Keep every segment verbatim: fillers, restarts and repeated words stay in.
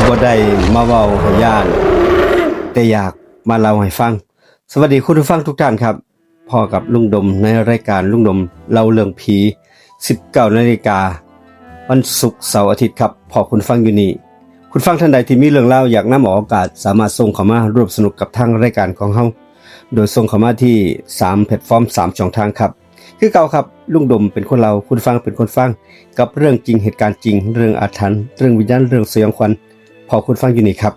บ่ได้มาเว้าให้ย้าน แต่อยากมาเล่าให้ฟัง สวัสดีคุณผู้ฟังทุกท่านครับ พ้อกับลุงดมในรายการลุงดมเล่าเรื่องผี สิบเก้านาฬิกา วันศุกร์เสาร์อาทิตย์ครับ พ้อคุณฟังอยู่นี่ คุณฟังท่านใดที่มีเรื่องเล่าอยากนำออกอากาศ สามารถส่งเข้ามาร่วมสนุกกับทางรายการของเฮา โดยส่งเข้ามาที่สามแพลตฟอร์ม สามช่องทางครับ คือเก่าครับ ลุงดมเป็นคนเล่า คุณฟังเป็นคนฟัง กับเรื่องจริงเหตุการณ์จริง เรื่องอาถรรพ์ เรื่องวิญญาณ เรื่องสยองขวัญ พ้อคุณฟังอยู่นี่ครับ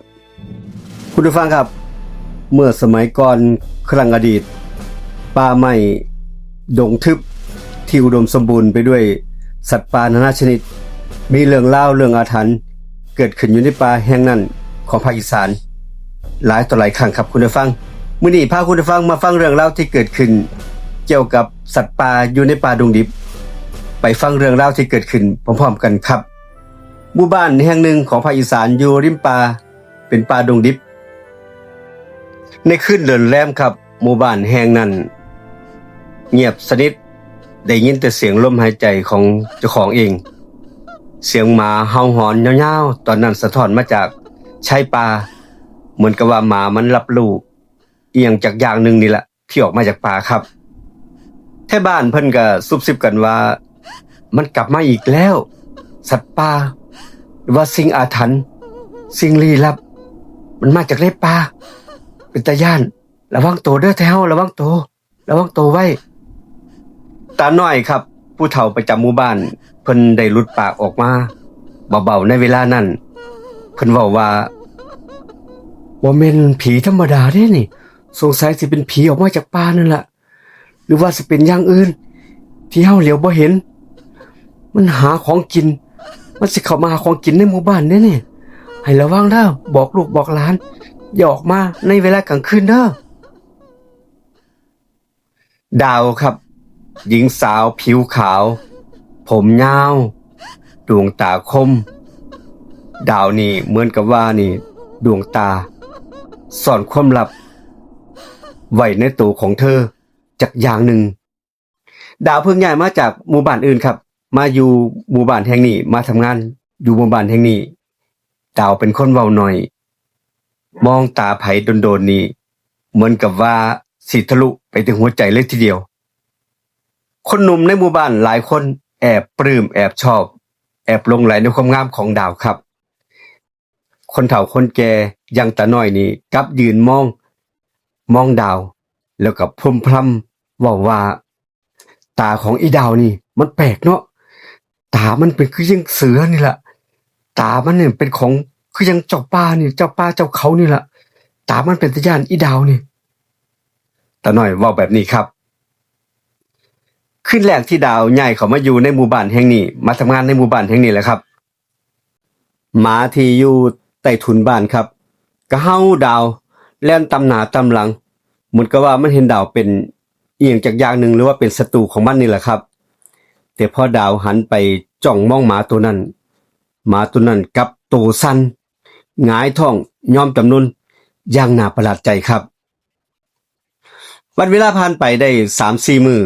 คุณผู้ฟังครับ เมื่อสมัยก่อนครั้งอดีต ป่าไม้ดงทึบที่อุดมสมบูรณ์ไปด้วยสัตว์ป่านานาชนิด มีเรื่องราวเรื่องอาถรรพ์เกิดขึ้นอยู่ในป่าแห่งนั้นของภาคอีสาน หลายต่อหลายครั้งครับคุณผู้ฟัง มื้อนี้พาคุณผู้ฟังมาฟังเรื่องราวที่เกิดขึ้น เกี่ยวกับสัตว์ป่าอยู่ในป่าดงดิบ ไปฟังเรื่องราวที่เกิดขึ้นพร้อมๆกันครับ หมู่บ้านแห่งหนึ่งของภาคอีสานอยู่ริมป่า เป็นป่าดงดิบ ในคืนเลินแลมครับ หมู่บ้านแห่งนั้นเงียบสนิท ได้ยินแต่เสียงลมหายใจของเจ้าของเอง เสียงหมาเห่าหอนยาวๆ ตอนนั้นสะท้อนมาจากชายป่า เหมือนกับว่าหมามันรับรู้อิหยังจักอย่างหนึ่งนี่แหละ ที่ออกมาจากป่าครับ ไทบ้านเพิ่นก็ซุบซิบกันว่า มันกลับมาอีกแล้ว สัตว์ป่า หรือว่าสิ่งอาถรรพ์ สิ่งลี้ลับ มันมาจากในป่า เป็นตาย้าน ระวังโตเด้อไทเฮา ระวังโต ระวังโตไว้ ตาน้อยครับ ผู้เฒ่าประจำหมู่บ้าน เพิ่นได้หลุดปากออกมา เบาๆในเวลานั้น เพิ่นเว้าว่า บ่แม่นผีธรรมดาเด้นี่ สงสัยสิเป็นผีออกมาจากป่านั่นล่ะ หรือว่าสิเป็นอย่างอื่น ที่เฮาเหลียวบ่เห็น มันหาของกิน มันสิเข้ามาหาของกินในหมู่บ้านเด้นี่ ให้ระวังเด้อ บอกลูกบอกหลาน อย่าออกมาในเวลากลางคืนเด้อ ดาวครับ หญิงสาวผิวขาว ผมยาว ดวงตาคม ดาวนี่เหมือนกับว่านี่ ดวงตาซ่อนความลับ ไว้ในตัวของเธอจักอย่างหนึ่ง ดาวเพิ่งย้ายมาจากหมู่บ้านอื่นครับ มาอยู่หมู่บ้านแห่งนี้ มาทำงานอยู่หมู่บ้านแห่งนี้ ดาวเป็นคนเว้าน้อย มองตาไผโดนๆนี่ เหมือนกับว่าสิทะลุไปถึงหัวใจเลยทีเดียว คนหนุ่มในหมู่บ้านหลายคนแอบปลื้ม แอบชอบ แอบหลงใหลในความงามของดาวครับ คนเฒ่าคนแก่อย่างตาน้อยนี่กลับยืนมอง มองดาว แล้วก็พร่ำพร่ำเว้าว่า ตาของอีดาวนี่มันแปลกเนาะ ตามันเป็นคือยังเสือนี่ล่ะ ตามันเนี่ยเป็นของคือยังเจ้าป่านี่ เจ้าป่าเจ้าเขานี่ล่ะ ตามันเป็นตาย้านอีดาวนี่ ตาน้อยเว้าแบบนี้ครับ คืนแรกที่ดาวย้ายเข้ามาอยู่ในหมู่บ้านแห่งนี้ มาทำงานในหมู่บ้านแห่งนี้แหละครับ หมาที่อยู่ใต้ถุนบ้านครับ ก็เห่าดาว แล่นตามหน้าตามหลัง เหมือนกับว่ามันเห็นดาวเป็นอีหยังจักอย่างหนึ่ง หรือว่าเป็นศัตรูของมันนี่แหละครับ แต่พอดาวหันไปจ้องมองหมาตัวนั้น หมาตัวนั้นกลับตัวสั่น หงายท้องยอมจำนนอย่างน่าประหลาดใจครับ วันเวลาผ่านไปได้สามสี่มื้อ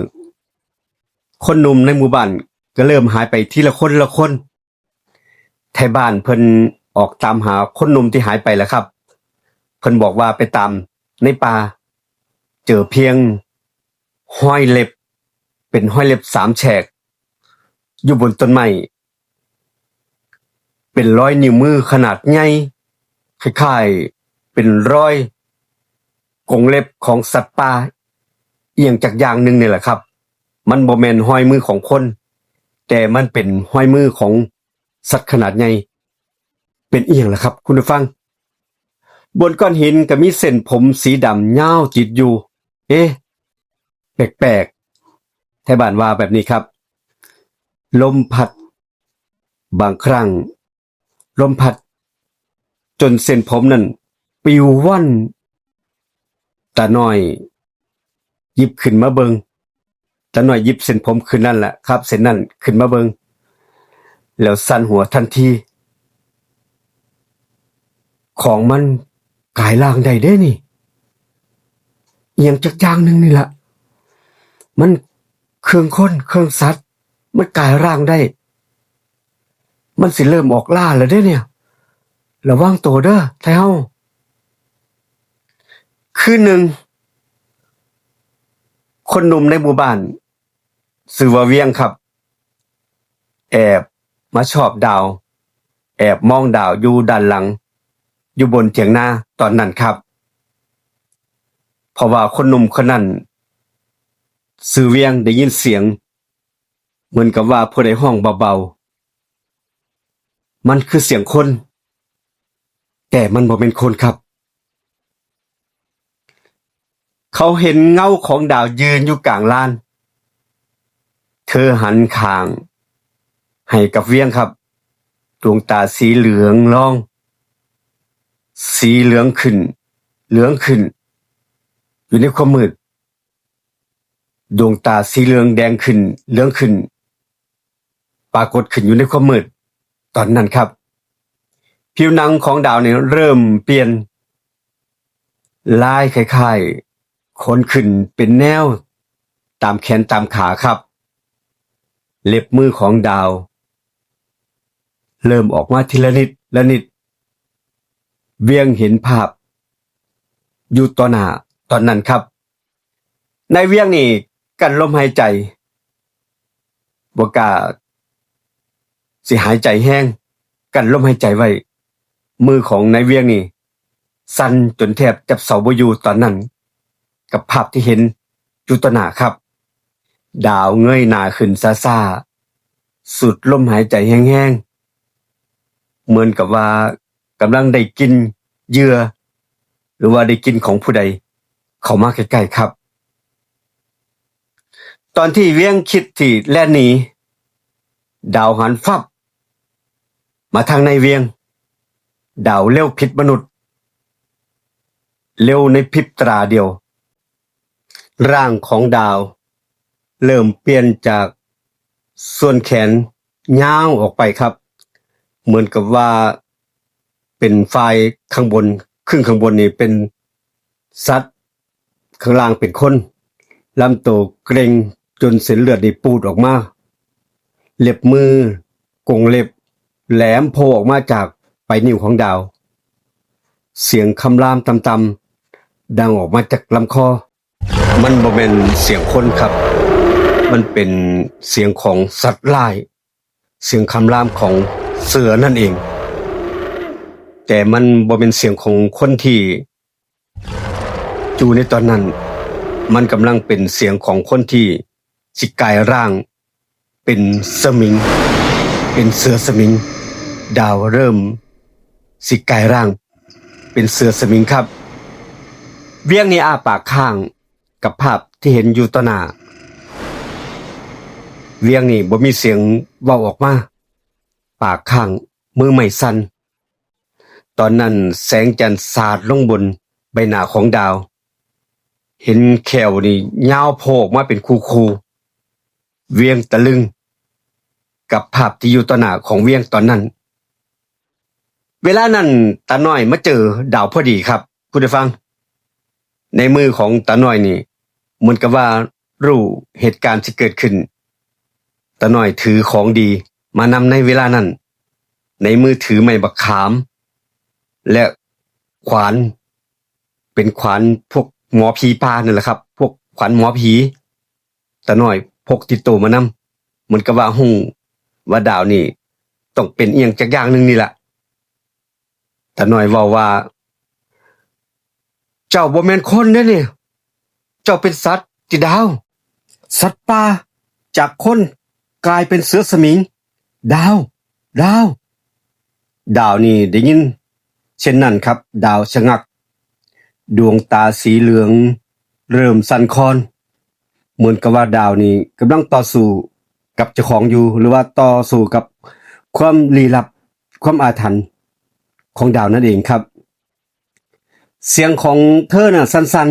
คนหนุ่มในหมู่บ้านก็เริ่มหายไปทีละคนละคน ไทบ้านเพิ่นออกตามหาคนหนุ่มที่หายไปแล้วครับ เพิ่นบอกว่าไปตามในป่า เจอเพียงรอยเล็บ เป็นรอยเล็บสามแฉก อยู่บนต้นไม้ เป็นรอยนิ้วมือขนาดใหญ่ คล้ายๆ เป็นรอยกรงเล็บของสัตว์ป่า อีหยังจักอย่างหนึ่งนี่แหละครับ มันบ่แม่นรอยมือของคน แต่มันเป็นรอยมือของสัตว์ขนาดใหญ่ เป็นอีหยังล่ะครับ คุณผู้ฟัง บนก้อนหินก็มีเส้นผมสีดำยาวติดอยู่ เอ๊ะ แปลกๆ ไทบ้านว่าแบบนี้ครับ ลมพัด บางครั้ง ลมพัด จนเส้นผมนั่นปลิวว่อน ตาน้อยหยิบขึ้นมาเบิ่ง ตาน้อยหยิบเส้นผมขึ้นนั่นแหละครับ เส้นนั่นขึ้นมาเบิ่ง แล้วสั่นหัวทันที ของมันกลายร่างได้เด้นี่ อีหยังจักอย่างหนึ่งนี่ล่ะ มันเครื่องคน เครื่องสัตว์ มันกลายร่างได้ มันสิเริ่มออกล่าแล้วเด้เนี่ย ระวังตัวเด้อไทเฮา คืนหนึ่ง คนหนุ่มในหมู่บ้าน ชื่อว่าเวียงครับ แอบมาชอบดาว แอบมองดาวอยู่ด้านหลัง อยู่บนเถียงนาตอนนั้นครับ เพราะว่าคนหนุ่มคนนั้น ชื่อเวียง ได้ยินเสียง เหมือนกับว่าผู้ใดฮ้องเบาๆ มันคือเสียงคน แต่มันบ่เป็นคนครับ เขาเห็นเงาของดาวยืนอยู่กลางลาน เธอหันข้าง ให้กับเวียงครับ ดวงตาสีเหลืองลอง สีเหลืองขึ้น เหลืองขึ้น อยู่ในความมืด ดวงตาสีเหลืองแดงขึ้น เหลืองขึ้น ปรากฏขึ้นอยู่ในความมืด ตอนนั้นครับ ผิวหนังของดาวเนี่ยเริ่มเปลี่ยน ลายคล้ายๆ ขนขึ้นเป็นแนว ตามแขนตามขาครับ เล็บมือของดาว เริ่มออกมาทีละนิดละนิด เวียงเห็นภาพ อยู่ต่อหน้าตอนนั้นครับ นายเวียงนี่กั้นลมหายใจ บ่กล้าสิหายใจแฮง กั้นลมหายใจไว้ มือของนายเวียงนี่ สั่นจนแทบจับเสาบ่อยู่ตอนนั้น กับภาพที่เห็นอยู่ต่อหน้าครับ ดาวเงยหน้าขึ้นช้าๆ สูดลมหายใจแฮงๆ เหมือนกับว่ากำลังได้กลิ่นเหยื่อ หรือว่าได้กลิ่นของผู้ใด เข้ามาใกล้ๆครับ ตอนที่เวียงคิดที่แล่นหนี ดาวหันฟับ มาทางนายเวียง ดาวเร็วผิดมนุษย์ เร็วในพริบตาเดียว ร่างของดาว เริ่มเปลี่ยนจากส่วนแขนยาวออกไปครับ เหมือนกับว่าเป็นฝ่ายข้างบน ครึ่งข้างบนนี่เป็นสัตว์ ข้างล่างเป็นคน ลำตัวเกร็งจนเส้นเลือดนี่ปูดออกมา เล็บมือ กรงเล็บ แหลมโผล่ออกมาจากปลายนิ้วของดาว เสียงคำรามต่ำๆ ดังออกมาจากลำคอ มันบ่แม่นเสียงคนครับ มันเป็นเสียงของสัตว์ร้าย เสียงคำรามของเสือนั่นเอง แต่มันบ่เป็นเสียงของคนที่อยู่ในตอนนั้น มันกำลังเป็นเสียงของคนที่สิกลายร่าง เป็นสมิง เป็นเสือสมิง ดาวเริ่มสิกลายร่าง เป็นเสือสมิงครับ เวียงนี่อ้าปากค้างกับภาพที่เห็นอยู่ต่อหน้า เวียงนี่บ่มีเสียงเว้าออกมา ปากค้าง มือไม้สั่น ตอนนั้นแสงจันทร์สาดลงบนใบหน้าของดาว เห็นแข้วนี่ยาวโผล่ออกมาเป็นคู่ๆ เวียงตะลึง กับภาพที่อยู่ต่อหน้าของเวียงตอนนั้น เวลานั้นตาน้อยมาเจอดาวพอดีครับ คุณผู้ฟัง ในมือของตาน้อยนี่ เหมือนกับว่ารู้เหตุการณ์ที่เกิดขึ้น ตาน้อยถือของดีมานำในเวลานั้น ในมือถือไม้บักขาม และขวาน เป็นขวานพวกหมอผีป่านั่นแหละครับ พวกขวานหมอผี ตาน้อยพกติดตัวมานำ เหมือนกับว่าฮู้ว่าดาวนี่ต้องเป็นอีหยังจักอย่างหนึ่งนี่แหละ ตาน้อยเว้าว่า เจ้าบ่แม่นคนเด้นี่ เจ้าเป็นสัตว์ติดาว สัตว์ป่า จากคนกลายเป็นเสือสมิง ดาว ดาว ดาวนี่ได้ยินเช่นนั้นครับ ดาวชะงัก ดวงตาสีเหลืองเริ่มสั่นคลอน เหมือนกับว่าดาวนี่กำลังต่อสู้กับเจ้าของอยู่ หรือว่าต่อสู้กับความลี้ลับ ความอาถรรพ์ของดาวนั่นเองครับ เสียงของเธอน่ะสั่น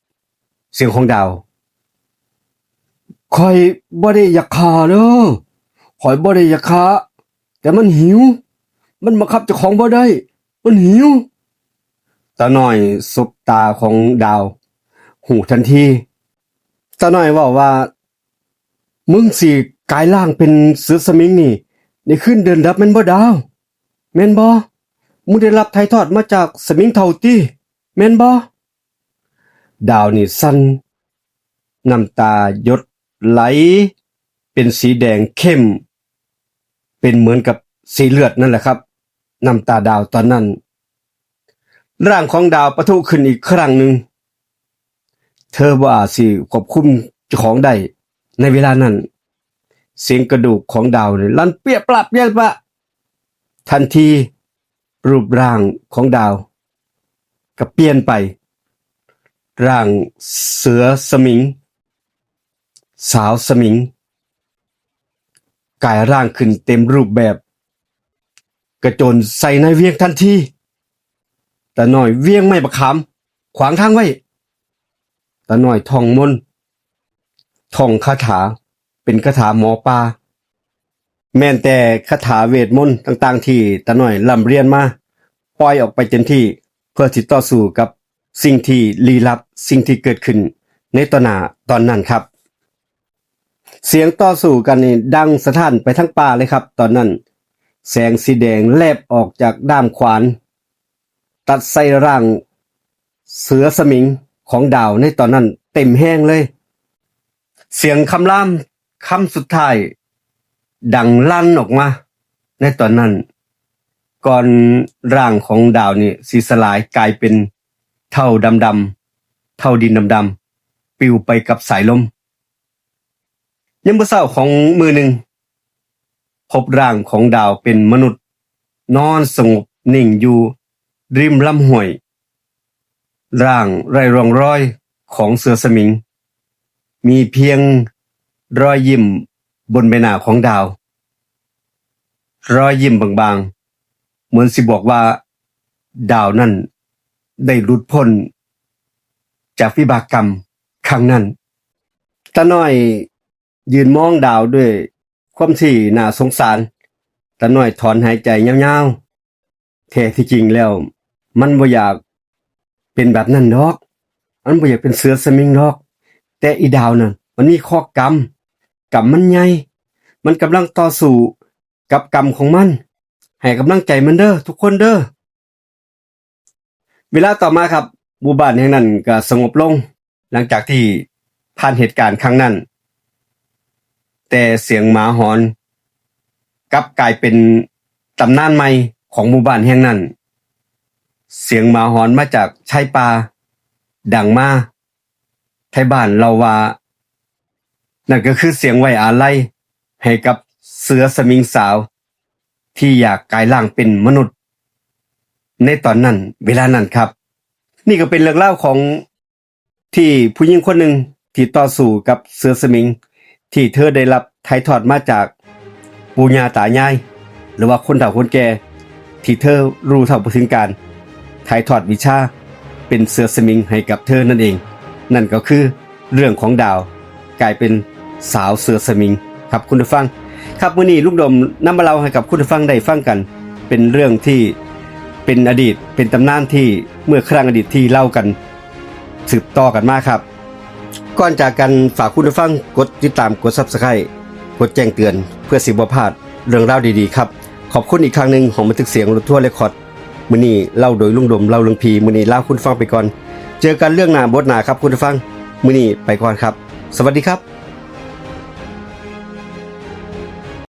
ๆ เสียงของดาว ข้อยบ่ได้อยากฆ่าเด้อ ข้อยบ่ได้อยากฆ่า แต่มันหิว มันบังคับเจ้าของบ่ได้ มันหิว ตาน้อยสบตาของดาว ฮู้ทันที ตาน้อยเว้าว่า มึงสิกลายร่างเป็นเสือสมิงนี่ ในคืนเดือนดับแม่นบ่ดาว แม่นบ่ มึงได้รับถ่ายทอดมาจากสมิงเฒ่าติ แม่นบ่? ดาวนี่สั่น น้ำตาหยดไหลเป็นสีแดงเข้ม เป็นเหมือนกับสีเลือดนั่นแหละครับ น้ำตาดาวตอนนั้น ร่างของดาวปะทุขึ้นอีกครั้งหนึ่ง เธอบ่อาจสิควบคุมเจ้าของได้ในเวลานั้น เสียงกระดูกของดาวนี่ลั่นเปี้ยปะเปี้ยปะ ทันทีรูปร่างของดาวก็เปลี่ยนไป ร่างเสือสมิง สาวสมิง กลายร่างขึ้นเต็มรูปแบบ กระโจนใส่นายเวียงทันที ตาน้อยเวียงไม้บักขามขวางทางไว้ ตาน้อยท่องมนต์ ท่องคาถา เป็นคาถาหมอป่า แม้นแต่คาถาเวทมนต์ต่างๆที่ตาน้อยร่ำเรียนมา ปล่อยออกไปเต็มที่ เพื่อสิต่อสู้กับสิ่งที่ลี้ลับ สิ่งที่เกิดขึ้นในต่อหน้าตอนนั้นครับ เสียงต่อสู้กันนี่ดังสะท้านไปทั้งป่าเลยครับ ตอนนั้นแสงสีแดงแลบออกจากด้ามขวาน ตัดใส่ร่างเสือสมิงของดาวในตอนนั้นเต็มแฮงเลย เสียงคำรามคำสุดท้ายดังลั่นออกมาในตอนนั้น ก่อนร่างของดาวนี่สิสลายกลายเป็นเถ้าดำๆ เถ้าดินดำๆ ปลิวไปกับสายลม ยามมื้อเช้าของมื้อหนึ่ง พบร่างของดาวเป็นมนุษย์ นอนสงบนิ่งอยู่ริมลำห้วย ร่างไร้ร่องรอยของเสือสมิง มีเพียงรอยยิ้มบนใบหน้าของดาว รอยยิ้มบางๆ เหมือนสิบอกว่าดาวนั้นได้หลุดพ้นจากวิบากกรรมครั้งนั้น ตาน้อยยืนมองดาวด้วยความที่น่าสงสาร ตาน้อยถอนหายใจยาวๆ แท้ที่จริงแล้ว มันบ่อยากเป็นแบบนั้นดอก มันบ่อยากเป็นเสือสมิงดอก แต่อีดาวนั่นมันมีเคราะห์กรรม กรรมมันใหญ่ มันกำลังต่อสู้กับกรรมของมัน ให้กำลังใจมันเด้อทุกคนเด้อ เวลาต่อมาครับ หมู่บ้านแห่งนั้นก็สงบลง หลังจากที่ผ่านเหตุการณ์ครั้งนั้น แต่เสียงหมาหอนกลับกลายเป็นตำนานใหม่ของหมู่บ้านแห่งนั้น เสียงหมาหอนมาจากชายป่าดังมา ไทบ้านเล่าว่า นั่นก็คือเสียงไว้อาลัยให้กับเสือสมิงสาว ที่อยากกลายร่างเป็นมนุษย์ ในตอนนั้นเวลานั้นครับ นี่ก็เป็นเรื่องราวของที่ผู้หญิงคนหนึ่งที่ต่อสู้กับเสือสมิง ที่เธอได้รับถ่ายทอดมาจากปู่ย่าตายาย หรือว่าคนเฒ่าคนแก่ ที่เธอรู้เท่าบ่ถึงการ ถ่ายทอดวิชาเป็นเสือสมิงให้กับเธอนั่นเอง นั่นก็คือเรื่องของดาวกลายเป็นสาวเสือสมิงครับคุณผู้ฟัง ครับ มื้อนี้ลุงดมนำมาเล่าให้กับคุณผู้ฟังได้ฟังกัน เป็นเรื่องที่เป็นอดีต เป็นตำนานที่เมื่อครั้งอดีตที่เล่ากันสืบต่อกันมาครับ ก่อนจากกันฝากคุณผู้ฟังกดติดตาม กด Subscribe กดแจ้งเตือนเพื่อสิบ่พลาดเรื่องราวดีๆครับ ขอบคุณอีกครั้งหนึ่ง ห้องบันทึกเสียงรถทัวร์เรคคอร์ด มื้อนี้เล่าโดยลุงดมเล่าเรื่องผี มื้อนี้ลาคุณฟังไปก่อน เจอกันเรื่องหน้าบทหน้าครับคุณผู้ฟัง มื้อนี้ไปก่อนครับ สวัสดีครับ